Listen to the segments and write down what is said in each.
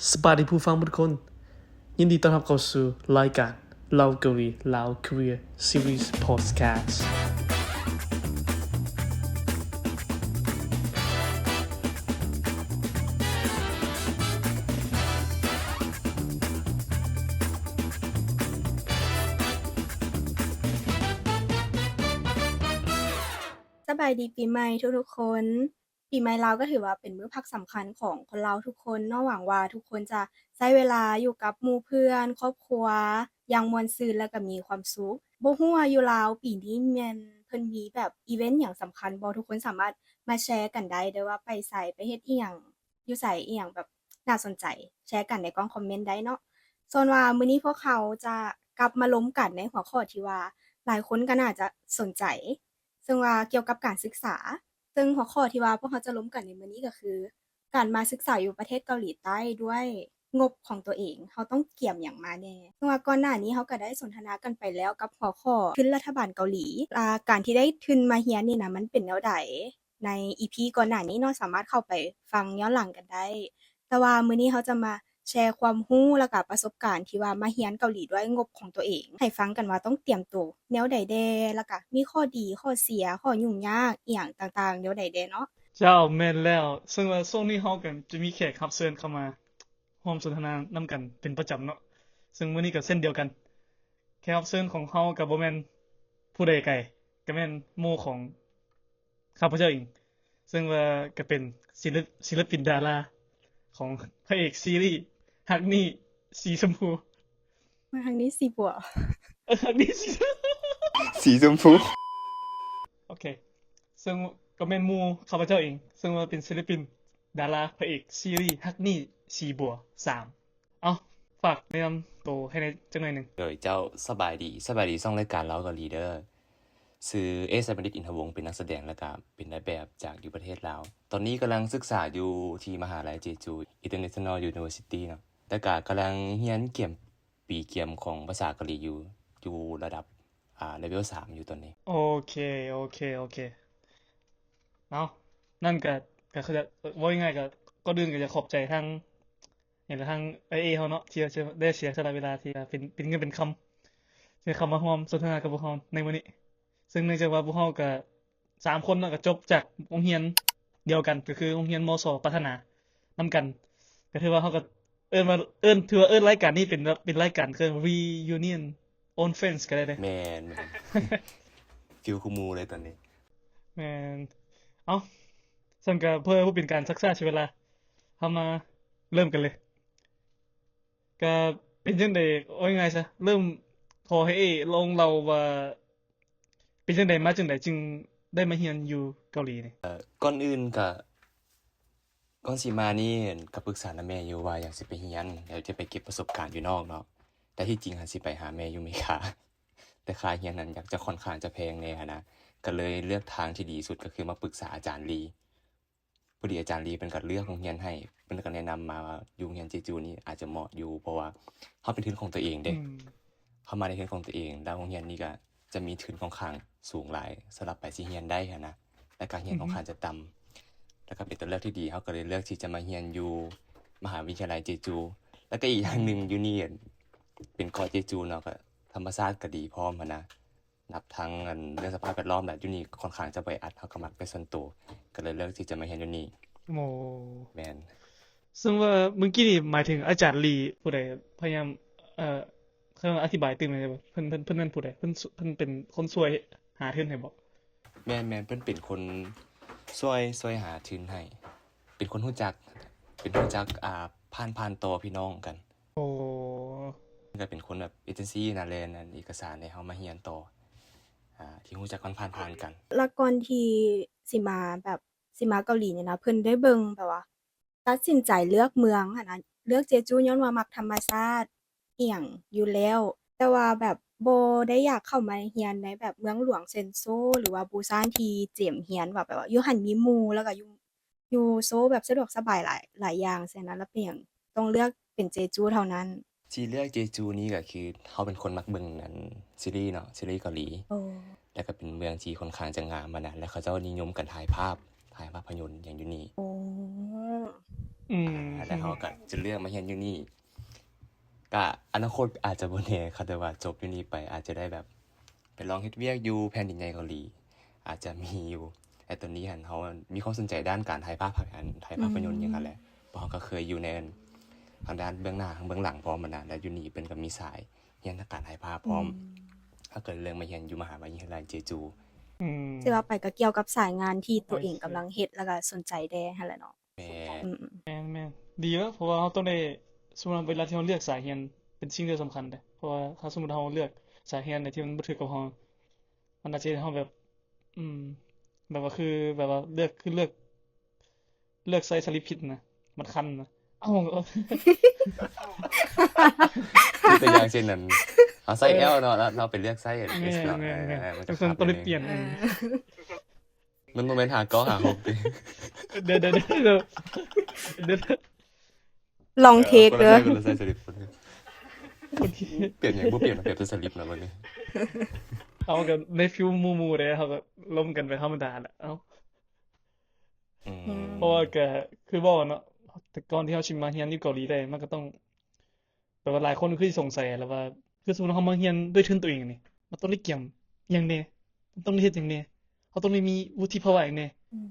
ສະບາຍດີຜູ້ຟັງທຸກຄົນ, ຍິນດີຕ້ອນຮັບເຂົ້າສູ່ລາຍການ Lao Kari Lao Korea Series Podcast. ສະບາຍດີປີໃໝ່ທຸກໆຄົນ. ປີໃໝ່ລາວກໍຖືວ່າເປັນມື້ພັກສຳຄັນຂອງຄົນລາວທຸກຄົນເນາະ. ຫວັງວ່າທຸກຄົນຈະໃຊ້ເວລາຢູ່ກັບໝູ່ເພື່ອນ, ຄອບຄົວຢ່າງມ່ວນຊື່ນ ແລະ ກໍມີຄວາມສຸກ. ບໍ່ຮູ້ວ່າຢູ່ລາວປີນີ້ແມ່ນເພິ່ນມີແບບອີເວັນຫຍັງສຳຄັນບໍ່? ທຸກຄົນສາມາດມາແຊກັນໄດ້ເດີ້ ວ່າໄປໃສ, ໄປເຮັດອີ່ຫຍັງ, ຢູ່ໃສ, ອີ່ຫຍັງແບບໜ້າສົນໃຈ, ແຊກັນໃນກ່ອງຄອມເມັນໄດ້ເນາະ. ສ່ວນວ່າມື້ນີ້ພວກເຮົາຈະກັບມາລົມກັນໃນຫົວຂໍ້ທີ່ວ່າຫຼາຍຄົນກໍໜ້າຈະສົນໃຈ, ເຊິ່ງວ່າກ່ຽວກັບການສຶກສາ, ເຊິ່ງຫົວຂໍ້ທີ່ວ່າພວກເຮົາຈະລົມກັນໃນມື້ນີ້ກໍຄື ການມາສຶກສາຢູ່ປະເທດເກົາຫຼີໃຕ້ດ້ວຍງົບຂອງຕົວເອງ, ເຮົາຕ້ອງກຽມຫຍັງມາແດ່? ເຊິ່ງວ່າກ່ອນໜ້ານີ້ເຮົາກໍໄດ້ສົນທະນາກັນໄປແລ້ວກັບຫົວຂໍ້ທຶນລັດຖະບານເກົາຫຼີ, ອ່າ ການທີ່ໄດ້ທຶນມາຮຽນນີ້ນະ ມັນເປັນແນວໃດ? ໃນອີພີກ່ອນໜ້ານີ້ເນາະ, ສາມາດເຂົ້າໄປຟັງຍ້ອນຫຼັງກັນໄດ້. ແຕ່ວ່າມື້ນີ້ເຮົາຈະມາແຊຄວາມຮູ້ ແລ້ວກະປະສົບການທີ່ວ່າມາຮຽນເກົາຫຼີດ້ວຍງົບຂອງຕົວເອງ ໃຫ້ຟັງກັນວ່າຕ້ອງຕຽມໂຕແນວໃດແດ່ ແລ້ວກະມີຂໍ້ດີ ຂໍ້ເສຍ ຂໍ້ຫຍຸ້ງຍາກອີ່ຫຍັງຕ່າງໆແນວໃດແດ່ເນາະ. ເຈົ້າ, ແມ່ນແລ້ວ. ເຊິ່ງວ່າຊ່ວງນີ້ເຮົາກໍຈະມີແຂກຮັບເຊີນເຂົ້າມາຮ່ວມສົນທະນານຳກັນເປັນປະຈຳເນາະ, ເຊິ່ງມື້ນີ້ກໍເຊັ່ນດຽວກັນ. ແຂກຮັບເຊີນຂອງເຮົາກໍບໍ່ແມ່ນຜູ້ໃດໄກ, ກໍແມ່ນໝູ່ຂອງຂ້າພະເຈົ້າເອງ, ເຊິ່ງວ່າກໍເປັນສິນລະ ສິນລະປິນດາລາຂອງພະເອກຊີຣີຮັກນີ້ສີຊົມພູ. ຮັກນີ້ສີບົວ. ເອີ, ຮັກນີ້ສີ ສີຊົມພູ. ໂອເຄ, ເຊິ່ງກໍແມ່ນໝູ່ຂ້າພະເຈົ້າເອງ, ເຊິ່ງວ່າເປັນສິນລະປິນ ດາລາ ພະເອກຊີຣີຮັກນີ້ສີບົວສາມ. ເອົ້າ, ຝາກແນະນຳໂຕໃຫ້ແດ່ຈັກໜ້ອຍໜຶ່ງ. ໂດຍ ເຈົ້າ, ສະບາຍດີ, ສະບາຍດີຊ່ອງລາຍການລາວເກົາຫຼີເດີ້. ຊື່ ເອ ໄຊມະນິດ ອິນທະວົງ, ເປັນນັກສະແດງ ແລ້ວກະເປັນນາຍແບບຈາກຢູ່ປະເທດລາວ. ຕອນນີ້ກຳລັງສຶກສາຢູ່ທີ່ມະຫາໄລເຈຈູ International University ເນາະ, ແລ້ວກະກຳລັງຮຽນກຽມ ປີກຽມຂອງພາສາເກົາຫຼີຢູ່ ຢູ່ລະດັບ ອ່າ ເລເວວສາມຢູ່ຕອນນີ້. ໂອເຄ, ໂອເຄ, ໂອເຄ. ເອົ້າ, ນັ້ນກະ, ກະ ເວົ້າງ່າຍໆ ກະ ກ່ອນອື່ນກະຢາກຂອບໃຈທາງ ຫຍັງລະ ທາງ ເອ ເອ ເຮົາເນາະ ທີ່ ທີ່ໄດ້ເສຍສະຫຼະເວລາ ທີ່ເປັນ ເປັນເງິນເປັນຄຳ ທີ່ເຂົ້າມາຮ່ວມສົນທະນາກັບພວກເຮົາໃນມື້ນີ້. ເຊິ່ງເນື່ອງຈາກວ່າພວກເຮົາກະ ສາມຄົນເນາະ ກໍຈົບຈາກໂຮງຮຽນດຽວກັນ ກໍຄືໂຮງຮຽນ ມສ ພັດທະນານຳກັນ. ກໍຖືວ່າເຮົາກໍເອີ້ນວ່າ ເອີ້ນ ຖືວ່າເອີ້ນລາຍການນີ້ເປັນ ເປັນລາຍການ ເອີ້ນ reunion old friends ກໍໄດ້ເດ້. ແມ່ນ, ແມ່ນ. ຟີລຄືໝູ່ເລີຍຕອນນີ້. ແມ່ນ. ເອົ້າ, ຊັ້ນກໍເພື່ອບໍ່ເປັນການຊັກຊ້າເສຍເວລາ, ເຮົາມາເລີ່ມກັນເລີຍ. ກະເປັນຈັ່ງໃດ, ເວົ້າງ່າຍໆຊະ, ເລີ່ມຂໍໃຫ້ເອລອງເລົ່າວ່າ ເປັນຈັ່ງໃດມາຈັ່ງໃດຈຶ່ງໄດ້ມາຮຽນຢູ່ເກົາຫຼີນີ້? ເອີ, ກ່ອນອື່ນກະ, ກ່ອນຊິມານີ້ ກະປຶກສານຳແມ່ຢູ່ວ່າຢາກຊິໄປຮຽນ ແລ້ວຈະໄປເກັບປະສົບການຢູ່ນອກເນາະ. ແຕ່ທີ່ຈິງຫັ້ນຊິໄປຫາແມ່ຢູ່ເມກາ, ແຕ່ຄ່າຮຽນນັ້ນຢາກຈະ ຄ່ອນຂ້າງຈະແພງແດ່ຫັ້ນນະ, ກະເລີຍເລືອກທາງທີ່ດີທີ່ສຸດ ກະຄືມາປຶກສາອາຈານລີ. ພໍດີອາຈານລີເພິ່ນກໍເລືອກໂຮງຮຽນໃຫ້, ເພິ່ນກໍແນະນຳມາວ່າຢູ່ໂຮງຮຽນເຈຈູນີ້ອາດຈະເໝາະຢູ່ ເພາະວ່າເຮົາເປັນທຶນຂອງຕົວເອງເດ້. ອືມ. ເຮົາມາໃນທຶນຂອງຕົວເອງ, ແລ້ວໂຮງຮຽນນີ້ກໍຈະມີທຶນຄ່ອນຂ້າງສູງຫຼາຍ ສຳລັບໃຜຊິຮຽນໄດ້ຫັ້ນນະ, ແລ້ວການຮຽນ ອືຮຶ ຄ່ອນຂ້າງຈະຕ່ຳ, ແລ້ວກໍເປັນຕົວເລືອກທີ່ດີ. ເຮົາກໍເລີຍເລືອກທີ່ຈະມາຮຽນຢູ່ມະຫາວິທະຍາໄລເຈຈູ. ແລ້ວກໍອີກຢ່າງໜຶ່ງ ອືມ ຢູ່ນີ້ເປັນເກາະເຈຈູເນາະ, ກໍທຳມະຊາດກໍດີພ້ອມຫັ້ນນະ. ນັບທັງອັນເລື່ອງສະພາບແວດລ້ອມແຫຼະ, ຢູ່ນີ້ຄ່ອນຂ້າງຈະບໍ່ແອອັດ, ເຮົາກໍມັກໄປສ່ວນໂຕ, ກໍເລີຍເລືອກທີ່ຈະມາຮຽນຢູ່ນີ້. ໂອ້ ແມ່ນ. ເຊິ່ງວ່າມື້ກີ້ນີ້ໝາຍເຖິງອາຈານລີຜູ້ໃດ? ພະຍາຍາມ ເອີ ເຂົາອະທິບາຍຕື່ມແດ່ບໍ່? ເພິ່ນ ເພິ່ນ ເພິ່ນແມ່ນຜູ້ໃດ? ເພິ່ນ ເພິ່ນເປັນຄົນຊ່ວຍຫາທຶນໃຫ້ບໍ່? ແມ່ນໆ, ເພິ່ນເປັນຄົນຊ່ວຍ ຊ່ວຍຫາທຶນໃຫ້, ເປັນຄົນຮູ້ຈັກ ເປັນ ຮູ້ຈັກ ອ່າ ຜ່ານ ຜ່ານຕໍ່ພີ່ນ້ອງກັນ. ໂອ້ ກໍເປັນຄົນແບບເອເຈນຊີນະ ແລ່ນເອກະສານໃຫ້ເຮົາມາຮຽນຕໍ່ ອ່າ ທີ່ຮູ້ຈັກຜ່ານໆກັນ. ແລ້ວກ່ອນທີ່ຊິມາແບບ ຊິມາເກົາຫຼີນີ້ນະ ເພິ່ນໄດ້ເບິ່ງແບບວ່າ ຕັດສິນໃຈເລືອກເມືອງຫັ້ນນະ, ເລືອກເຈຈູຍ້ອນວ່າມັກທຳມະຊາດອີ່ຫຍັງຢູ່ແລ້ວ, ແຕ່ວ່າແບບບໍ່ໄດ້ຢາກເຂົ້າມາຮຽນໃນແບບເມືອງຫຼວງເຊັນໂຊ ຫຼືວ່າປູຊານທີ່ເຈມຮຽນ ວ່າແບບວ່າຢູ່ຫັ້ນມີໝູ່ ແລ້ວກໍຢູ່ ຢູ່ໂຊແບບສະດວກສະບາຍຫຼາຍ ຫຼາຍຢ່າງຊີ້ນະ, ແລ້ວເປັນຫຍັງຕ້ອງເລືອກເປັນເຈຈູເທົ່ານັ້ນ? ທີ່ເລືອກເຈຈູນີ້ກໍຄືເຮົາເປັນຄົນມັກເບິ່ງອັນຊີຣີເນາະ, ຊີຣີເກົາຫຼີ. ໂອ້ ແລ້ວກໍເປັນເມືອງທີ່ຄ່ອນຂ້າງຈະງາມຫັ້ນນະ, ແລ້ວເຂົາເຈົ້ານິຍົມກັນຖ່າຍພາບ, ເ ຖ່າຍພາບພະຍົນຫຍັງຢູ່ນີ້. ໂອ້ ອືມ ອາ ແລ້ວເຮົາກໍຈະເລືອກມາຮຽນຢູ່ນີ້. ກະອະນາຄົດອາດຈະບໍ່ແນ່ ຄັນແຕ່ວ່າຈົບຢູ່ນີ້ໄປ ອາດຈະໄດ້ແບບໄປລອງເຮັດວຽກຢູ່ແຜ່ນດິນໃຫຍ່ເກົາຫຼີ ອາດຈະມີຢູ່. ແຕ່ຕອນນີ້ຫັ້ນ ເຮົາມີຄວາມສົນໃຈດ້ານການຖ່າຍພາບ ອັນ ຖ່າຍພາບພະຍົນຫຍັງຫັ້ນແຫຼະ ເພາະເຮົາກໍເຄີຍຢູ່ໃນທາງດ້ານເບື້ອງໜ້າ ເບື້ອງຫຼັງພ້ອມຫັ້ນນະ ແລ້ວຢູ່ນີ້ເພິ່ນກໍມີສາຍຮຽນທາງການຖ່າຍພາບພ້ອມ ເຮົາກໍເລີຍມາຮຽນຢູ່ມະຫາວິທະຍາໄລເຈຈູ. ອືມ ຊິວ່າໄປກໍກ່ຽວກັບສາຍງານທີ່ຕົວເອງກຳລັງເຮັດ ແລ້ວກໍສົນໃຈແດ່ຫັ້ນແຫຼະເນາະ. ແມ່ນ ອືມ ແມ່ນໆ ດີແລ້ວ ເພາະວ່າເຮົາຕ້ອງໄດ້ ສົມມຸດວ່າເວລາທີ່ເຮົາເລືອກສາຍຮຽນ ເປັນສິ່ງທີ່ສຳຄັນເດ້ ເພາະວ່າຖ້າສົມມຸດເຮົາເລືອກສາຍຮຽນໃດທີ່ມັນບໍ່ຖືກກັບເຮົາ ມັນອາດຈະເຮັດໃຫ້ເຮົາແບບ ອືມ ແບບວ່າຄື ແບບວ່າເລືອກ ຄືເລືອກ ເລືອກໃຊ້ສະລິບຜິດນະ ມັນຄັນນະ. ເອົ້າ ຄືຕົວຢ່າງເຊັ່ນນັ້ນ ເຮົາໃຊ້ L ເນາະ ແລ້ວເຮົາໄປເລືອກໃຊ້ S ເນາະ ເອີ ມັນຈະຄັນ ຕ້ອງໄດ້ປ່ຽນ ເອີ ມັນບໍ່ແມ່ນຫ້າເກົ້າຫ້າຫົກຕິ. ດຽວໆ ລອງເທກເດີ ເອີ ເພິ່ນໃຊ້ສະລິບ ປ່ຽນຫຍັງບໍ່ປ່ຽນ ແບບສະລິບນະບັດນີ້. ເອົາ ກໍໃນຟີວໝູ່ໆເດ້ ເຮົາກໍລົມກັນໄປທຳມະດາແຫຼະ. ເອົ້າ ອືມ ເພາະວ່າກໍຄືເວົ້າເນາະ ແຕ່ກ່ອນທີ່ເຮົາຊິມາຮຽນຢູ່ເກົາຫຼີໄດ້ ມັນກໍຕ້ອງ ແບບວ່າຫຼາຍຄົນຄືຊິສົງໄສແຫຼະວ່າ ຄືສົມມຸດເຮົາມາຮຽນດ້ວຍທຶນຕົວເອງນີ້ ມັນຕ້ອງໄດ້ກຽມຫຍັງແດ່ ມັນຕ້ອງໄດ້ເຮັດຫຍັງແດ່ ເຮົາຕ້ອງໄດ້ມີວຸດທິພາວະຫຍັງແດ່. ອືມ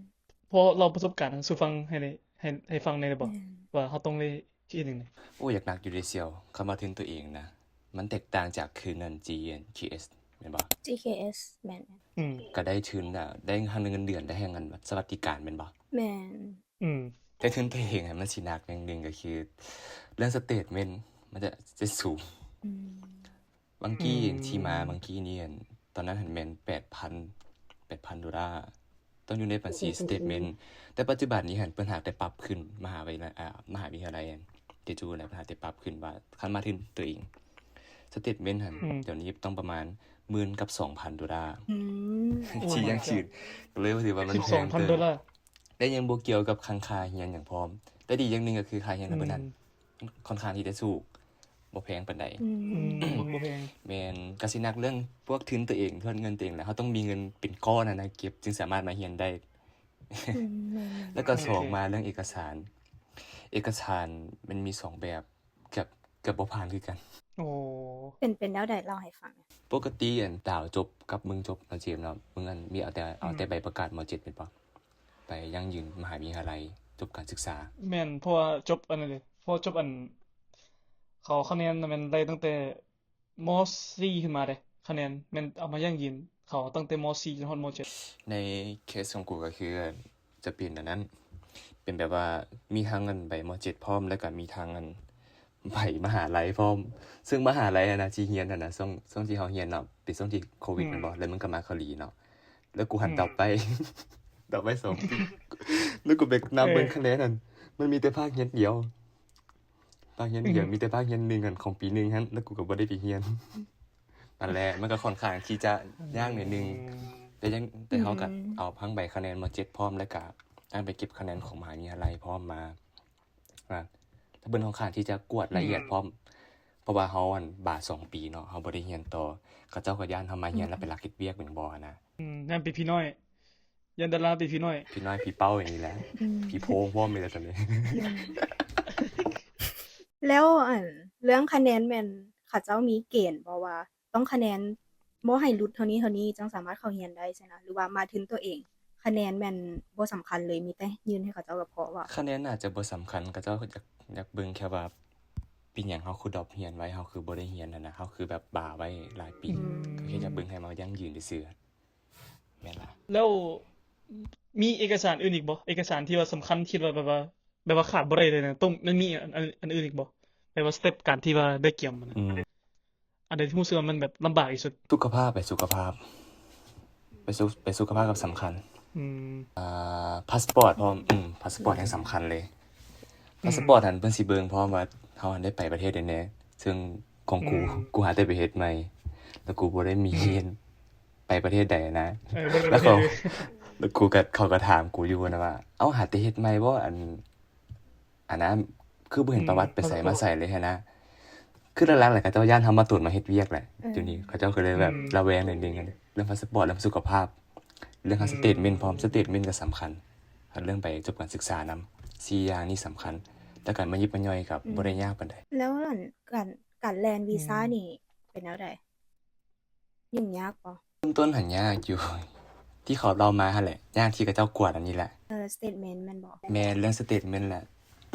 ພໍເລົ່າປະສົບການສູ່ຟັງໃຫ້ໄດ້ ໃຫ້ ໃຫ້ຟັງແດ່ໄດ້ບໍ່ ວ່າເຮົາຕ້ອງໄດ້ເຮັດຫຍັງແດ່? ໂອ້ ຢາກໜັກຢູ່ເດສ່ຽວ ຄຳວ່າທຶນຕົວເອງນະ ມັນແຕກຕ່າງຈາກຄືນນັ້ນ G N G S ແມ່ນບໍ່? G K S ແມ່ນ ອືມ ກໍໄດ້ທຶນນະ ໄດ້ທັງເງິນເດືອນ ໄດ້ທັງອັນສະຫວັດດີການແມ່ນບໍ່? ແມ່ນ ອືມ ແຕ່ທຶນຕົວເອງຫັ້ນມັນຊິໜັກຢ່າງໜຶ່ງ ກໍຄືເລື່ອງສະເຕດເມັນ ມັນຈະ ຈະສູງ. ອືມ ບັງກີ້ ອືມ ທີ່ມາບັງກີ້ນີ້ ຕອນນັ້ນຫັ້ນແມ່ນແປດພັນ ແປດພັນໂດລາ ຕ້ອງຢູ່ໃນບັນຊີ ໂອ້ໂຫ ສະເຕດເມັນ. ແຕ່ປັດຈຸບັນນີ້ຫັ້ນ ເພິ່ນຫາກໄດ້ປັບຂຶ້ນ ມະຫາວິທະຍາໄລ ມະຫາວິທະຍາໄລເຈຈູຫັ້ນນະ ເພິ່ນຫາກໄດ້ປັບຂຶ້ນວ່າ ຄັນມາທຶນຕົວເອງ ສະເຕດເມັນຫັ້ນ ອືມ ດຽວນີ້ຕ້ອງປະມານໝື່ນກັບສອງພັນໂດລາ. ອືມ ທີ່ຍັງຖືກ ກໍເລີຍວ່າຖືວ່າມັນແພງເຕີບ ແລະຍັງບໍ່ກ່ຽວກັບຄັງຄ່າຮຽນຫຍັງພ້ອມ. ແຕ່ດີຢ່າງໜຶ່ງກໍຄືຄ່າຮຽນຂອງເພິ່ນຫັ້ນ ອືມ ຄ່ອນຂ້າງທີ່ຈະສູງ ບໍ່ແພງປານໃດ. ອືມ ອືມ ບໍ່ແພງ ແມ່ນ ກໍຊິໜັກເລື່ອງພວກທຶນຕົວເອງ ເລື່ອງເງິນຕົວເອງແຫຼະ ເຮົາຕ້ອງມີເງິນເປັນກ້ອນຫັ້ນນະ ເກັບຈຶ່ງສາມາດມາຮຽນໄດ້. ອືມ ແມ່ນໆ ແລ້ວກໍສອງ ໂອເຄ ມາເລື່ອງເອກະສານ ເອກະສານມັນມີສອງແບບ ເກືອບ ເກືອບບໍ່ຜ່ານຄືກັນ. ໂອ້ ເປັນ ເປັນແນວໃດ ເລົ່າໃຫ້ຟັງແດ່. ປົກກະຕິ ອັນ ດາວຈົບກັບມຶງຈົບເນາະ ເຈມເນາະ ມຶງ ອັນ ມີເອົາແຕ່ ເອົາແຕ່ ອືມ ໃບປະກາດ ມໍເຈັດ ແມ່ນບໍ່? ໄປຢັ້ງຢືນມະຫາວິທະຍາໄລ ຈົບການສຶກສາ. ແມ່ນ ເພາະວ່າຈົບອັນນັ້ນເດ້ ເພາະວ່າຈົບອັນ ເຂົາຄະແນນນະແມ່ນໄດ້ຕັ້ງແຕ່ ມໍສີ່ ຂຶ້ນມາເດ້ ຄະແນນແມ່ນເອົາມາຢັ້ງຢືນເຂົາຕັ້ງແຕ່ ມໍສີ່ ຈົນຮອດ ມໍເຈັດ. ໃນເຄສຂອງກູກໍຄືຈະເປັນອັນນັ້ນ ເປັນແບບວ່າມີທັງອັນໃບ ມໍເຈັດ ພ້ອມ ແລ້ວກໍມີທັງອັນໃບມະຫາໄລພ້ອມ ເຊິ່ງມະຫາໄລຫັ້ນນະ ທີ່ຮຽນຫັ້ນນະ ຊ່ວງ ຊ່ວງທີ່ເຮົາຮຽນເນາະ ເປັນຊ່ວງທີ່ໂຄວິດ ອືມ ແມ່ນບໍ່? ແລ້ວມັນກໍມາເກົາຫຼີເນາະ ແລ້ວກູຫັນ ອືມ ດັບໄປ ດັບໄປສອງປີ ແລ້ວກູໄປນັບເບິ່ງ ເອີ ຄະແນນຫັ້ນ ມັນມີແຕ່ພາກຮຽນດຽວ ພາກຮຽນດຽວ ອືມ ມີແຕ່ພາກຮຽນໜຶ່ງຫັ້ນ ຂອງປີໜຶ່ງຫັ້ນ ແລ້ວກູກໍບໍ່ໄດ້ໄປຮຽນ. ນັ້ນແຫຼະ ມັນກໍຄ່ອນຂ້າງທີ່ຈະຍາກໜ້ອຍໜຶ່ງ ອືມ ແຕ່ຍັງ ແຕ່ເຮົາກໍ ອືມ ເອົາທັງໃບຄະແນນ ມໍເຈັດ ພ້ອມ ແລ້ວກໍຕ້ອງໄປເກັບຄະແນນຂອງມະຫາວິທະຍາໄລພ້ອມມາ ອາ ແຕ່ເພິ່ນຄ່ອນຂ້າງທີ່ຈະກວດລະອຽດ ອືມ ພ້ອມ ເພາະວ່າເຮົາ ອັນ ບາສອງປີເນາະ ເຮົາບໍ່ໄດ້ຮຽນຕໍ່ ເຂົາເຈົ້າກໍຢ້ານເຮົາມາຮຽນ ອືມ ແລ້ວໄປລັກເຮັດວຽກແມ່ນບໍ່ຫັ້ນນະ. ອືມ ຢ້ານເປັນຜີນ້ອຍ ຢ້ານດາລາເປັນຜີນ້ອຍ ຜີນ້ອຍ ຜີເປົ້າ ຢ່າງນີ້ແຫຼະ. ອືມ ຜີໂພງພ້ອມນີ້ແຫຼະຕອນນີ້. ອືມ ແລ້ວ ອັນ ເລື່ອງຄະແນນແມ່ນເຂົາເຈົ້າມີເກນບໍ່ວ່າຕ້ອງຄະແນນບໍ່ໃຫ້ຫຼຸດເທົ່ານີ້ເທົ່ານີ້ ຈັ່ງສາມາດເຂົ້າຮຽນໄດ້ຊີ້ນະ ຫຼືວ່າມາທຶນຕົວເອງ ຄະແນນແມ່ນບໍ່ສຳຄັນເລີຍ ມີແຕ່ຍື່ນໃຫ້ເຂົາເຈົ້າກໍພໍບໍ່? ຄະແນນອາດຈະບໍ່ສຳຄັນ ເຂົາເຈົ້າຢາກ ຢາກເບິ່ງແຄ່ວ່າເປັນຫຍັງເຮົາຄືດຣອບຮຽນໄວ້ ເຮົາຄືບໍ່ໄດ້ຮຽນຫັ້ນນະ ເຮົາຄືແບບບາໄວ້ຫຼາຍປີ ອືມ ກໍແຄ່ຢາກເບິ່ງໃຫ້ມາຢັ້ງຢືນຊື່ໆ. ແມ່ນລະ. ແລ້ວມີເອກະສານອື່ນອີກບໍ່? ເອກະສານທີ່ວ່າສຳຄັນ ຄິດວ່າແບບວ່າ ແບບວ່າຂາດບໍ່ໄດ້ເລີຍນະ ຕ້ອງ ມັນມີອັນ ອັນ ອັນອື່ນອີກບໍ່? ແບບວ່າສະເຕັບການທີ່ວ່າໄດ້ກຽມຫັ້ນນະ ອືມ ອັນໃດທີ່ຮູ້ສຶກວ່າມັນແບບລຳບາກທີ່ສຸດ? ສຸຂະພາບ ໄປສຸຂະພາບ ໄປສຸ ໄປສຸຂະພາບກໍສຳຄັນ. ອືມ ອ່າ ພາສປອດພ້ອມ ອືມ ພາສປອດແຮ່ງສຳຄັນເລີຍ. ອືມ ພາສປອດຫັ້ນເພິ່ນຊິເບິ່ງພ້ອມວ່າເຮົາຫັ້ນໄດ້ໄປປະເທດໃດແດ່ ເຊິ່ງ ຂອງກູ ອືມ ກູຫາແຕ່ໄປເຮັດໃໝ່ ແລ້ວກູບໍ່ໄດ້ມີ ອືມ ເຫັນໄປປະເທດໃດນະ ເອີ ບໍ່ໄດ້ໄປປະເທດ ແລ້ວເຂົາ ແລ້ວກູກໍ ເຂົາກໍຖາມກູຢູ່ນະວ່າ ເອົ້າ ຫາແຕ່ເຮັດໃໝ່ບໍ່ ອັນ ອັນນັ້ນ ຄືບໍ່ເຫັນ ອືມ ປະຫວັດໄປໃສມາໃສເລີຍຫັ້ນນະ ຄືຫຼັກໆແຫຼະ ເຂົາເຈົ້າຢ້ານເຮົາມາຕົນມາເຮັດວຽກແຫຼະ ເອີ ດຽວນີ້ເຂົາເຈົ້າກໍເລີຍແບບ ອືມ ລະແວງໜ້ອຍໜຶ່ງ ເລື່ອງພາສປອດ ເລື່ອງສຸຂະພາບ ເລື່ອງ ອືມ ສະເຕດເມັນພ້ອມ ສະເຕດເມັນກໍສຳຄັນ. ເລື່ອງໃບຈົບການສຶກສານຳ ສີ່ຢ່າງນີ້ສຳຄັນ ແຕ່ການມາຍິບມາຍ່ອຍກໍ ອືມ ບໍ່ໄດ້ຍາກປານໃດ. ແລ້ວອັນ ການ ການແລ່ນວີຊາ ອືມ ນີ້ເປັນແນວໃດ? ຫຍຸ້ງຍາກບໍ່? ເລີ່ມຕົ້ນຫັ້ນຍາກຢູ່ ທີ່ເຂົາເລົ່າມາຫັ້ນແຫຼະ ຍາກທີ່ເຂົາເຈົ້າກວດອັນນີ້ແຫຼະ. ເອີ ສະເຕດເມັນແມ່ນບໍ່? ແມ່ນ ເລື່ອງສະເຕດເມັນແຫຼະ.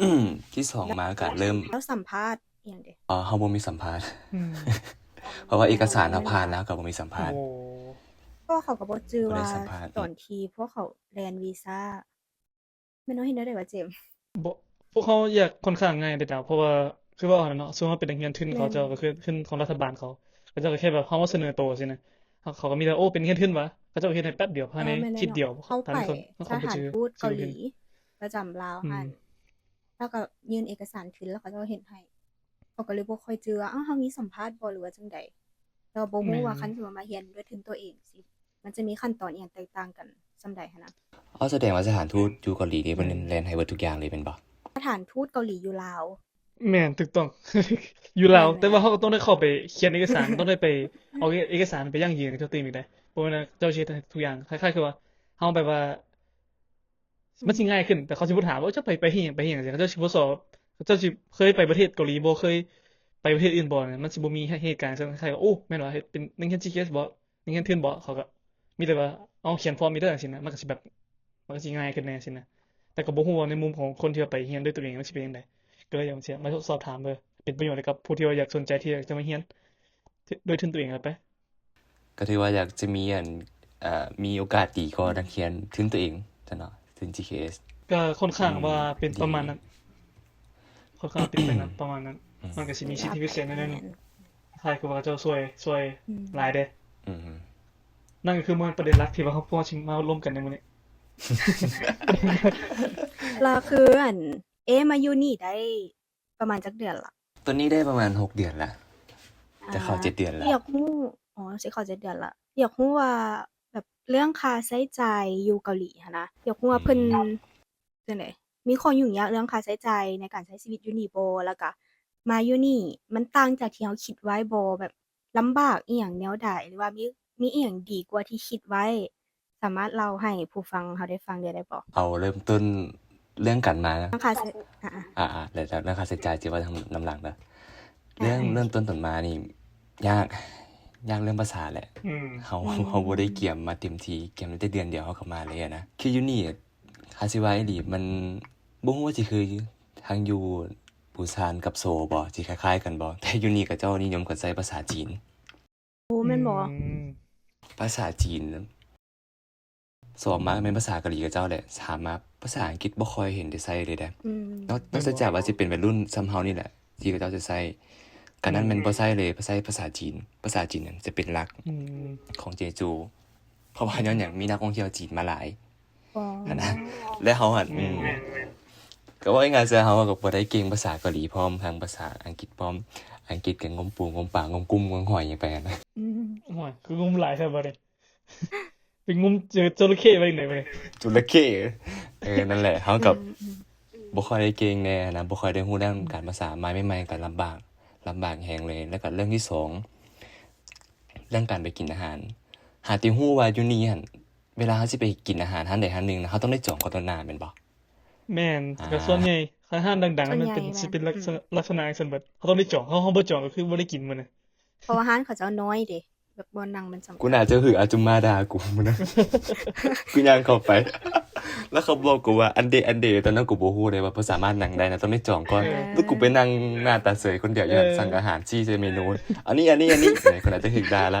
ທີ່ສອງມາກໍເລີ່ມ ແລ້ວສຳພາດອີ່ຫຍັງເດ? ເອີ ເຮົາບໍ່ມີສຳພາດ ອືມ ເພາະວ່າເອກະສານເຮົາຜ່ານແລ້ວ ກໍບໍ່ມີສຳພາດ. ໂອ້ ເພາະວ່າເຂົາກໍບໍ່ຈື່ວ່າ ບໍ່ໄດ້ສຳພາດ ຕອນທີ່ພວກເຂົາແລ່ນວີຊາ ແມ່ນເຮົາເຮັດແນວໃດວະເຈມ? ບໍ່ ພວກເຮົາຢາກຂ້ອນຂ້າງງ່າຍເດດາວ ເພາະວ່າຄືເວົ້າຫັ້ນນະເນາະ ສົມມຸດເຮົາເປັນນັກຮຽນທຶນ ແມ່ນ ເຂົາເຈົ້າກໍຄືທຶນຂອງລັດຖະບານເຂົາ ເຂົາເຈົ້າກໍແຄ່ແບບເຮົາມາສະເໜີໂຕຊີ້ນະ ເຂົາກໍມີແຕ່ ໂອ້ ເປັນນັກຮຽນທຶນຫວາ ເຂົາເຈົ້າກໍເຮັດໃຫ້ແປັບດຽວ ພາຍໃນ ເອີ ແມ່ນແລ້ວ ຄລິບດຽວ. ເຮົາໄປສະຖານທູດເກົາຫຼີປະຈຳລາວຫັ້ນ ອືມ ແລ້ວກໍຍື່ນເອກະສານທຶນ ແລ້ວເຂົາເຈົ້າເຮັດໃຫ້ ເຂົາກໍເລີຍບໍ່ຄ່ອຍຈື່ວ່າ ເອົ້າ ເຮົາມີສຳພາດບໍ່ ຫຼືວ່າຈັ່ງໃດ ແຕ່ວ່າບໍ່ຮູ້ວ່າ ແມ່ນ ຄັນສົມມຸດວ່າມາຮຽນດ້ວຍທຶນຕົວເອງຊີ້ ມັນຈະມີຂັ້ນຕອນອີ່ຫຍັງແຕກຕ່າງກັນສ່ຳໃດຫັ້ນນະ? ອໍ ສະແດງວ່າສະຖານທູດຢູ່ເກົາຫຼີນີ້ ເພິ່ນ ອືມ ແລ່ນໃຫ້ເບິດທຸກຢ່າງເລີຍແມ່ນບໍ່? ສະຖານທູດເກົາຫຼີຢູ່ລາວ. ແມ່ນ ຖືກຕ້ອງ ຢູ່ລາວ ແມ່ນໆ ແຕ່ວ່າເຮົາກໍຕ້ອງໄດ້ເຂົ້າໄປຂຽນເອກະສານ ຕ້ອງໄດ້ໄປເອົາເອກະສານໄປຢັ້ງຢືນເຂົາເຈົ້າຕື່ມອີກເດ້ ບໍ່ແມ່ນວ່າເຈົ້າຊິເຮັດໃຫ້ທຸກຢ່າງ ຄ້າຍໆຄືວ່າເຮົາແບບວ່າ ມັນຊິງ່າຍຂຶ້ນ ແຕ່ເຂົາຊິບໍ່ຖາມວ່າ ເຈົ້າໄປ ໄປເຮັດຫຍັງ ໄປເຮັດຫຍັງ ເຂົາເຈົ້າຊິບໍ່ສອບ ເຂົາເຈົ້າຊິເຄີຍໄປປະເທດເກົາຫຼີບໍ່ ເຄີຍໄປປະເທດອື່ນບໍ່ ມັນຊິບໍ່ມີເຫດການຈັ່ງຊັ້ນ ຄ້າຍໆວ່າ ໂອ້ ແມ່ນຫວາ ເຮັດເປັນນັກຮຽນ GKS ບໍ່ ນັກຮຽນທຶນບໍ່ ເຂົາກໍມີແຕ່ວ່າ ເອົາ ຂຽນຟອມນີ້ເດີ ຈັ່ງຊີ້ນະ ມັນກໍຊິແບບ ມັນກໍຊິງ່າຍຂຶ້ນແດ່ ຈັ່ງຊີ້ນະ ແຕ່ກໍບໍ່ຮູ້ວ່າໃນມຸມຂອງຄົນທີ່ວ່າໄປຮຽນດ້ວຍຕົວເອງ ມັນຊິເປັນຈັ່ງໃດ ກໍເລີຍຢາກມາຊອບຖາມເບິ່ງ ເປັນປະໂຫຍດໃຫ້ກັບຜູ້ທີ່ວ່າຢາກສົນໃຈທີ່ຈະມາຮຽນ ໂດຍທຶນຕົວເອງແລ້ວໄປ ກໍຖືວ່າຢາກຈະມີອັນ ເອີ ມີໂອກາດດີກວ່າ ອືມ ນັກຮຽນທຶນຕົວເອງຊັ້ນເນາະ ທຶນ GKS ກໍຄ່ອນຂ້າງ ອືມ ວ່າເປັນປະມານນັ້ນ ດີ ຄ່ອນຂ້າງເປັນໄປນັ້ນ ປະມານນັ້ນ ອືມ ມັນກໍຊິມີສິດທິພິເສດໜ້ອຍໜຶ່ງ ແມ່ນ ຄ້າຍຄືວ່າເຂົາເຈົ້າຊ່ວຍ ຊ່ວຍ ອືມ ຫຼາຍເດ້ ອືມ ນັ້ນກໍຄືມັນປະເດັນຫຼັກທີ່ວ່າເຮົາ ພວກເຮົາຊິມາລົມກັນໃນມື້ນີ້ ແລ້ວຄືອັນ ເອ ມາຢູ່ນີ້ໄດ້ ປະມານຈັກເດືອນລະ? ຕອນນີ້ໄດ້ປະມານຫົກເດືອນລະ ຈະເຂົ້າເຈັດເດືອນລະ ຢາກຮູ້ ອໍ ຊິເຂົ້າເຈັດເດືອນລະ ຢາກຮູ້ວ່າແບບເລື່ອງຄ່າໃຊ້ຈ່າຍຢູ່ເກົາຫຼີຫັ້ນນະ ຢາກຮູ້ວ່າເພິ່ນ ອືມ ຈັ່ງໃດ ມີຂໍ້ຫຍຸ້ງຍາກເລື່ອງຄ່າໃຊ້ຈ່າຍໃນການໃຊ້ຊີວິດຢູ່ນີ້ບໍ່? ແລ້ວກະມາຢູ່ນີ້ມັນຕ່າງຈາກທີ່ເຮົາຄິດໄວ້ບໍ່? ແບບລຳບາກອີ່ຫຍັງແນວໃດ ຫຼືວ່າມີ ມີອີ່ຫຍັງດີກວ່າທີ່ຄິດໄວ້? ສາມາດເລົ່າໃຫ້ຜູ້ຟັງເຮົາໄດ້ຟັງໄດ້ ໄດ້ບໍ່? ເອົາເລີ່ມຕົ້ນເລື່ອງການມາ ເລື່ອງຄ່າໃຊ້ ອາໆ ອາໆ ແລ້ວເລື່ອງຄ່າໃຊ້ຈ່າຍຊິເວົ້ານຳ ນຳຫຼັງເດີ ເລື່ອງ ອາ ເລີ່ມຕົ້ນຕອນມານີ້ ຍາກ ຍາກເລື່ອງພາສາແຫຼະ ອືມ ເຮົາ ອືມ ເຮົາບໍ່ໄດ້ກຽມມາເຕັມທີ່ ກຽມໄດ້ແຕ່ເດືອນດຽວເຮົາກໍມາເລີຍນະ ຄືຢູ່ນີ້ ຖ້າຊິວ່າອີ່ຫຼີ ມັນ ບໍ່ຮູ້ວ່າຊິຄືທາງຢູ່ປູຊານກັບໂຊບໍ່ ຊິຄ້າຍໆກັນບໍ່ ແຕ່ຢູ່ນີ້ເຂົາເຈົ້ານິຍົມກັນໃຊ້ພາສາຈີນ ໂອ້ ແມ່ນບໍ່? ອືມ ພາສາຈີນ ສອງມາແມ່ນພາສາເກົາຫຼີເຂົາເຈົ້າແຫຼະ ສາມມາພາສາອັງກິດບໍ່ຄ່ອຍເຫັນໄດ້ໃຊ້ເລີຍເດ້ ອືມ ນອກ ນອກຈາກວ່າຊິເປັນໄວລຸ້ນສ່ຳເຮົານີ້ແຫຼະ ທີ່ເຂົາເຈົ້າຈະໃຊ້ ການນັ້ນແມ່ນ ອືມ ບໍ່ໃຊ້ເລີຍ ໃຊ້ພາສາຈີນ ພາສາຈີນນັ້ນຈະເປັນຫຼັກ ອືມ ຂອງເຈຈູ ເພາະວ່າຍ້ອນຫຍັງ ມີນັກທ່ອງທ່ຽວຈີນມາຫຼາຍ ອໍ ຫັ້ນນະ ແລະເຮົາຫັ້ນ ແມ່ນ ອືມ ແມ່ນ ແມ່ນ ກໍເວົ້າງ່າຍໆຊະ ເຮົາກໍບໍ່ໄດ້ເກັ່ງພາສາເກົາຫຼີພ້ອມ ທັງພາສາອັງກິດພ້ອມ ອັງກິດກໍງົມປູ ງົມປາ ງົມກຸ້ງ ງົມຫອຍຫຍັງໄປຫັ້ນນະ ອືມ ໂອ້ຍ ຄືງົມຫຼາຍແທ້ບາດນີ້ ໄປງົມເຈີຈໍລະເຂ້ໄວ້ຈັ່ງໃດບາດນີ້ ຈໍລະເຂ້ ເອີ ນັ້ນແຫຼະ ເຮົາກໍ ອືມ ບໍ່ຄ່ອຍໄດ້ເກັ່ງແດ່ນະ ບໍ່ຄ່ອຍໄດ້ຮູ້ເລື່ອງ ອືມ ການພາສາ ມາໃໝ່ໆກໍລຳບາກ ລຳບາກແຮງເລີຍ ແລ້ວກໍເລື່ອງທີສອງ ເລື່ອງການໄປກິນອາຫານ ຫາແຕ່ຮູ້ວ່າຢູ່ນີ້ຫັ້ນ ເວລາເຮົາຊິໄປກິນອາຫານຮ້ານໃດຮ້ານໜຶ່ງນະ ເຮົາຕ້ອງໄດ້ຈອງກ່ອນລ່ວງໜ້າແມ່ນບໍ່? ແມ່ນ ອ່າ ກໍສ່ວນໃຫຍ່ ຄັນຮ້ານດັງໆ ມັນເປັນ ສ່ວນໃຫຍ່ແມ່ນ ຊິເປັນລັກສະນະ ອືມ ລັກສະນະຈັ່ງຊັ້ນເບິດ ເຮົາຕ້ອງໄດ້ຈອງ ເຮົາ ເຮົາບໍ່ຈອງກໍຄືບໍ່ໄດ້ກິນມື້ນັ້ນ ເພາະວ່າຮ້ານເຂົາເຈົ້ານ້ອຍເດ້ ແບບບ່ອນນັ່ງມັນຈຳກັດ ກູໜ້າຈະຖືກອາຈຸມມາດ່າກູນະ ຄືຍ່າງເຂົ້າໄປ ແລ້ວເຂົາບອກກູວ່າ ອັນເດ ອັນເດ ຕອນນັ້ນກູບໍ່ຮູ້ເດ້ວ່າເພິ່ນສາມາດນັ່ງໄດ້ນະ ຕ້ອງໄດ້ຈອງກ່ອນ ເອີ ແລ້ວກູໄປນັ່ງໜ້າຕາເສຍຄົນດຽວຢູ່ຫັ້ນ ເອີ ສັ່ງອາຫານສີ່ເສຍເມນູ ອັນນີ້ ອັນນີ້ ອັນນີ້ ເອີ ເພິ່ນອາດຈະຖືກດ່າລະ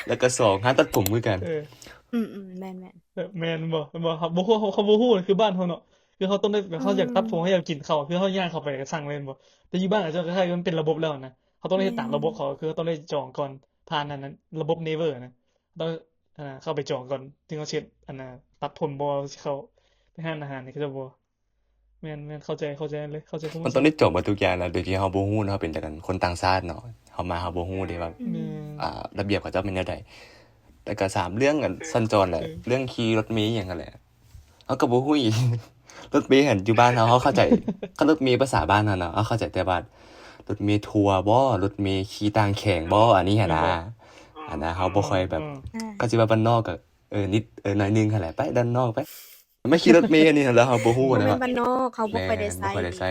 ແລ້ວກໍສອງ ຮ້ານຕັດຜົມຄືກັນ ເອີ ອືມໆ ແມ່ນໆ ແມ່ນບໍ່? ແມ່ນບໍ່? ເຂົາບໍ່ຮູ້ ເຂົາບໍ່ຮູ້ ຄືບ້ານເຮົາເນາະ ຄືເຮົາຕ້ອງໄດ້ ແບບເຮົາຢາກຕັດຜົມ ເຮົາຢາກກິນເຂົ້າ ຄືເຮົາຍ່າງເຂົ້າໄປກໍສັ່ງເລີຍແມ່ນບໍ່? ແຕ່ຢູ່ບ້ານເຂົາເຈົ້າຄ້າຍໆມັນເປັນລະບົບແລ້ວນະ ເຮົາຕ້ອງໄດ້ເຮັດຕາມລະບົບເຂົາ ຄືເຮົາຕ້ອງໄດ້ຈອງກ່ອນ ຜ່ານອັນນັ້ນ ລະບົບ Naver ນະ ຕ້ອງ ອັນນ່າ ເຂົ້າໄປຈອງກ່ອນ ເຖິງເຮົາຊິເຮັດ ອັນນ່າ ຕັດຜົມບໍ່ ຊິເຂົ້າໄປຮ້ານອາຫານນີ້ ເຂົາເຈົ້າບໍ່ ແມ່ນໆ ເຂົ້າໃຈ ເຂົ້າໃຈເລີຍ ເຂົ້າໃຈຄວາມ ມັນຕ້ອງໄດ້ຈອງເບິດທຸກຢ່າງນະ ໂດຍທີ່ເຮົາບໍ່ຮູ້ເນາະ ເຮົາເປັນແຕ່ຄົນຕ່າງຊາດເນາະ ເຮົາມາເຮົາບໍ່ຮູ້ເດ້ວ່າ ອືມ ອ່າ ລະບຽບເຂົາເຈົ້າແມ່ນແນວໃດ ແລ້ວກໍສາມ ເລື່ອງອັນສັນຈອນແຫຼະ ເອີ ເລື່ອງຂີ່ລົດເມອີ່ຫຍັງຫັ້ນແຫຼະ ເຮົາກໍບໍ່ຮູ້ອີກ ລົດເມຫັ້ນຢູ່ບ້ານເຮົາ ເຮົາເຂົ້າໃຈ ຄັນລົດເມພາສາບ້ານເຮົາເນາະ ເຮົາເຂົ້າໃຈແຕ່ວ່າລົດເມທົວບໍ ລົດເມຂີ່ຕ່າງແຂວງບໍ ອັນນີ້ຫັ້ນນະ ແມ່ນບໍ່? ອັນນະ ເຮົາບໍ່ຄ່ອຍແບບ ອືມ ກໍຊິວ່າບ້ານນອກກໍ ເອີ ນິດ ເອີ ໜ້ອຍໜຶ່ງຫັ້ນແຫຼະ ໄປດ້ານນອກໄປ ມາຂີ່ລົດເມອັນນີ້ ແລ້ວເຮົາບໍ່ຮູ້ ບໍ່ແມ່ນ ນະ ບ້ານນອກ ເຮົາບໍ່ ແມ່ນ ຄ່ອຍໄດ້ໃຊ້ ບໍ່ຄ່ອຍໄດ້ໃຊ້.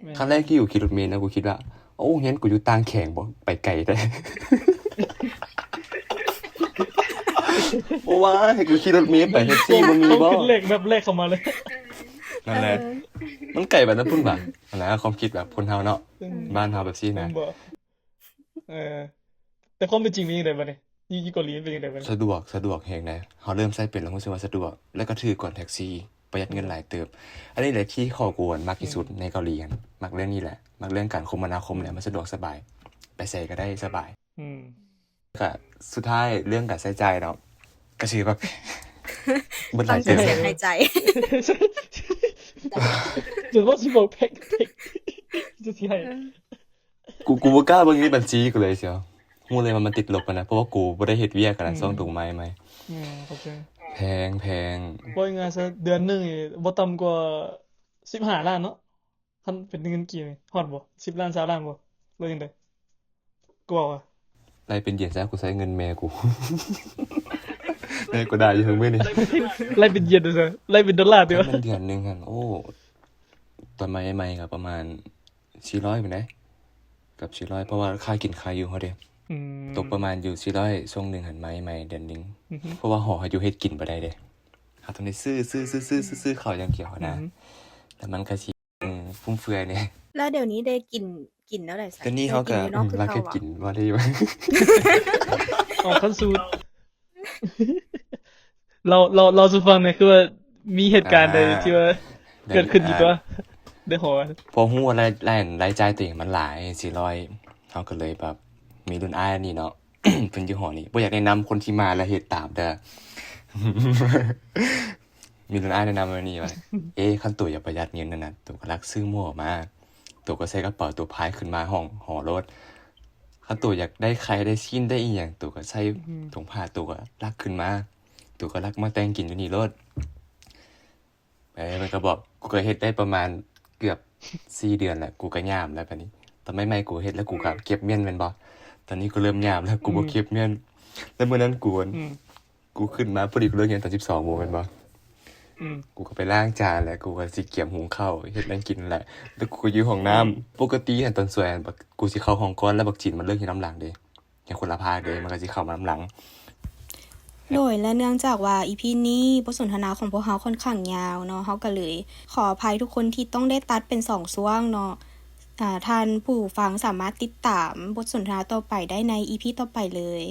ແມ່ນ ຄັ້ງແລກທີ່ຢູ່ຂີ່ລົດເມນະ ກູຄິດວ່າ ໂອ້ ໂຮງຮຽນກູຢູ່ຕ່າງແຂວງບໍ ໄປໄກແທ້. ໂອ້ ວ່າໃຫ້ກູຂີ່ລົດເມໄປ ແທັກຊີບໍ່ມີບໍ? ເຮົາຄິດເລກ ແບບແລກເຂົ້າມາເລີຍ. ນັ້ນແຫຼະ ເອີ ມັນໄກປານນັ້ນພຸ້ນຫວາ ຫັ້ນນະ ຄວາມຄິດແບບຄົນເຮົາເນາະ ອືມ ບ້ານເຮົາແບບຊີ້ນະ ແມ່ນບໍ່? ເອີ ແຕ່ຄວາມເປັນຈິງເປັນຈັ່ງໃດບາດນີ້? ຢູ່ ຢູ່ເກົາຫຼີມັນເປັນຈັ່ງໃດບາດນີ້? ສະດວກ ສະດວກແຮງໃດ. ເຮົາເລີ່ມໃຊ້ເປັນແລ້ວຮູ້ສຶກວ່າສະດວກ ແລ້ວກໍຖືກກວ່າແທັກຊີ ປະຢັດເງິນຫຼາຍເຕີບ. ອືມ ອັນນີ້ແຫຼະທີ່ຂໍ້ກວນມັກທີ່ສຸດ ອືມ ໃນເກົາຫຼີຫັ້ນ ມັກເລື່ອງນີ້ແຫຼະ ມັກເລື່ອງການຄົມມະນາຄົມແຫຼະ ອືມ ມັນສະດວກສະບາຍ ໄປໃສກໍໄດ້ສະບາຍ. ອືມ ກະສຸດທ້າຍເລື່ອງການໃຊ້ຈ່າຍເນາະ ກະຖືແບບ ເບິດຫຼາຍເຕີບ ຕັ້ງໃຈເສຍໃຫ້ໃຈ ຈົນວ່າຊິບອກແພັກ ແພັກ ຈະຊິໃຫ້ ເອີ ກູ ກູບໍ່ກ້າເບິ່ງໃນບັນຊີກູເລີຍ ເສຍ ຮູ້ເລີຍວ່າມັນຕິດລົບຫັ້ນນະ ເພາະວ່າກູບໍ່ໄດ້ເຮັດວຽກຫັ້ນນະ ອືມ ຊ່ວງໂຕໃໝ່ໆ ອືມ ເຂົ້າໃຈ ແພງ ແພງ ເວົ້າງ່າຍໆຊະ ເດືອນໜຶ່ງນີ້ບໍ່ຕ່ຳກວ່າສິບຫ້າລ້ານເນາະ ຄັນເປັນເງິນກີບນີ້ ຮອດບໍ່ ສິບລ້ານ ຊາວລ້ານບໍ່ ຫຼືຈັ່ງໃດ ກວ່າວະ? ໄລ່ເປັນຢຽນຊະ ກູໃຊ້ເງິນແມ່ກູ ແມ່ກູໄດ້ຢູ່ເທິງມື້ນີ້ ໄລ່ເປັນຢຽນຊະ ໄລ່ເປັນໂດລາຕິວະ? ຄັນເປັນເດືອນໜຶ່ງຫັ້ນ ໂອ້ ຕອນມາໃໝ່ໆກໍປະມານສີ່ຮ້ອຍພຸ້ນເດ້ ເກືອບສີ່ຮ້ອຍ ເພາະວ່າຄ່າກິນຄ່າຢູ່ເຮົາເດ້ ອືມ ຕົກປະມານຢູ່ສີ່ຮ້ອຍ ຊ່ວງໜຶ່ງຫັ້ນ ມາໃໝ່ເດືອນໜຶ່ງ ອືຮຶ ເພາະວ່າຫໍເຮົາຢູ່ເຮັດກິນບໍ່ໄດ້ເດ້ ເຮົາຕ້ອງໄດ້ຊື້ ຊື້ ຊື້ ຊື້ ຊື້ເຂົ້າຢ່າງດຽວຫັ້ນນະ ອືຮຶ ແລ້ວມັນກໍຊິ ອືມ ຟຸມເຟືອຍແດ່. ແລ້ວດຽວນີ້ໄດ້ກິນ ກິນແນວໃດຊະ? ດຽວນີ້ເຮົາກໍ ໄດ້ກິນຢູ່ນອກຄືເກົ່າຫວາ? ອືມ ລັກເຮັດກິນວ່າໄດ້ຢູ່ ອອກຂັ້ນສູດ ເລົ່າ ເລົ່າ ເລົ່າສູ່ຟັງແດ່ ຄືວ່າມີເຫດການໃດ ອ່າ ທີ່ວ່າເກີດຂຶ້ນຢູ່ຕົວ ອ່າ ໃນຫໍ? ພໍຮູ້ວ່າລາຍ ລາຍ ລາຍຈ່າຍຕົວເອງມັນຫຼາຍ ສີ່ຮ້ອຍ ເຮົາກໍເລີຍແບບ ມີລຸ້ນອ້າຍນີ້ເນາະ ເພິ່ນຢູ່ຫໍນີ້ ບໍ່ຢາກແນະນຳຄົນທີ່ມາແລ້ວເຮັດຕາມເດີ ມີລຸ້ນອ້າຍແນະນຳມານີ້ວ່າ ເອ ຄັນໂຕຢາກປະຢັດເງິນຫັ້ນນະ ໂຕກໍລັກຊື້ໝໍ້ມາ ໂຕກໍໃສ່ກະເປົາໂຕພາຍຂຶ້ນມາຫ້ອງຫໍໂລດ ຄັນໂຕຢາກໄດ້ໄຂ່ໄດ້ຊີ້ນໄດ້ອີ່ຫຍັງ ໂຕກໍໃສ່ ອືມ ຖົງຜ້າ ໂຕກໍລັກຂຶ້ນມາ ໂຕກໍລັກມາແຕ່ງກິນຢູ່ນີ້ໂລດ. ເອີ ມັນກໍບອກ ກູກໍເຮັດໄດ້ປະມານເກືອບສີ່ເດືອນແລ້ວ ກູກໍຍາມແລ້ວບາດນີ້ ຕອນໃໝ່ໆ ກູເຮັດແລ້ວ ອືມ ກູກໍເກັບມ້ຽນແມ່ນບໍ່? ຕອນນີ້ກູເລີ່ມຍາມແລ້ວ ອືມ ກູບໍ່ເກັບມ້ຽນ ແລ້ວມື້ນັ້ນກູ ອືມ ກູຂຶ້ນມາພໍດີ ກູເລີກຮຽນຕອນສິບສອງໂມງແມ່ນບໍ່? ອືມ ກູກໍໄປລ້າງຈານແລ້ວ ກູກໍຊິກຽມຫຸງເຂົ້າ ເຮັດແນວກິນແຫຼະ ແລ້ວກູກໍຢູ່ຫ້ອງນ້ຳ ອືມ ປົກກະຕິຫັ້ນຕອນສວຍຫັ້ນ ກູຊິເຂົ້າຫ້ອງກ່ອນ ແລ້ວບັກຈີນມັນເລີກຮຽນນຳຫຼັງເດ້ ຮຽນຄົນລະພາກເດ້ ມັນກໍຊິເຂົ້າມານຳຫຼັງ. ໂດຍ ແລະ ເນື່ອງຈາກວ່າ ອີ ພີ ນີ້ບົດສົນທະນາຂອງພວກເຮົາຂ້ອນຂ້າງຍາວເນາະ ເຮົາກໍເລີຍຂໍອະໄພທຸກຄົນທີ່ຕ້ອງໄດ້ຕັດເປັນສອງຊ່ວງເນາະ. ອາ ທ່ານຜູ້ຟັງສາມາດຕິດຕາມບົດສົນທະນາຕໍ່ໄປໄດ້ໃນ ອີ ພີ ຕໍ່ໄປເລີຍ.